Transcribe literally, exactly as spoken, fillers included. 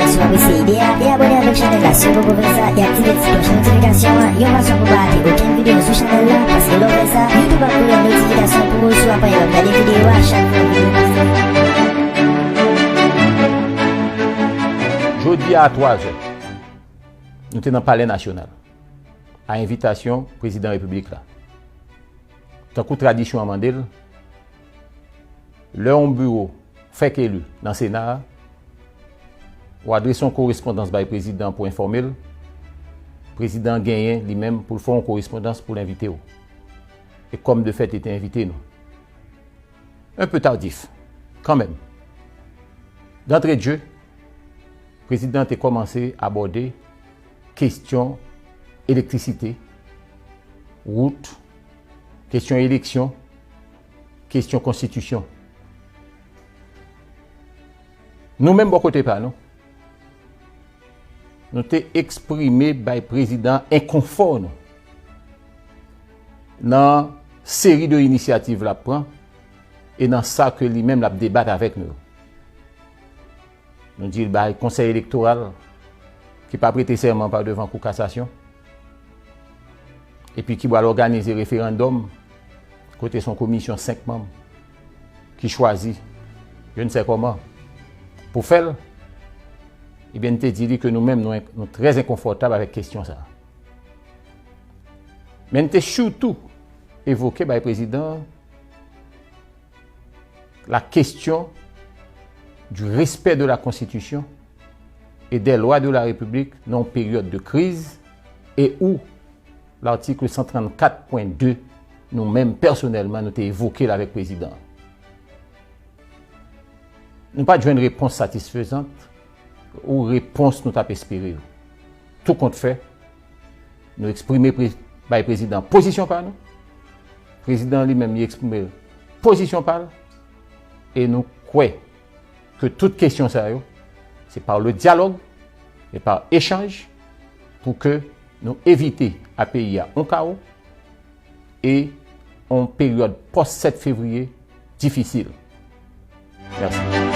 Si w apresye ide a, e abòne avèk chanèl la si w poko fè sa, e aktive ti klòch notifikasyon an, yon fason pou w pa rate okenn videyo sou chanèl la, paske lè w fè sa, YouTube ap voye yon notifikasyon pou ou si w ap annik ap gade videyo a chak fwa videyo poste. Jodi a, a twa zè, nou te nan Palè Nasyonal, a envitasyon Prezidan Repiblik la. Tankou tradisyon an mande l, lè yon biwo fèk eli nan Sena a, ou adrese yon korespondans bay prezidan pou enfòme l, prezidan an genyen li menm pou l fè yon korespondans pou l envite w. E kòm de fèt, li te envite nou. Un peu tardif, kanmenm. D'entrée de jeu, prezidan an te kòmanse abòde kesyon elektrisite, wout, kesyon eleksyon, kesyon konstitisyon. Nou menm, bò kote pa nou, nou te eksprime bay prezidan enkonfò nou nan seri de inisyativ l ap pran e nan sa ke li menm l ap debat avèk nou yo. Nou di l bay Konsèy Elektoral ki pa prete sèman pa devan Kou Kasasyon, epi ki pral òganize referandòm kote se yon komisyon senk manm ki chwazi, je ne sais comment, pou fè l, ebyen, n te di li ke nou menm, nou, nou trè enkonfòtab avèk kesyon sa a. Men n te sitou evoke bay prezidan an la question du respect de la Constitution et des lois de la République nan yon peryòd de kriz e ou l'article cent trente-quatre point deux, nou menm pèsonèlman, nou te evoke l avèk prezidan an. Nou pa t jwenn repons satisfezan ou repons nou t ap espere yo. Tou kont fè, nou eksprime pre-, bay prezidan pozisyon pa nou. Prezidan li menm, li eksprime pozisyon pa l. E nou kwè ke tout kesyon sa yo, se par le dialogue e par echanj pou ke nou evite a peyi a yon kawo e yon peryòd pòs sèt fevriye difisil. Mèsi.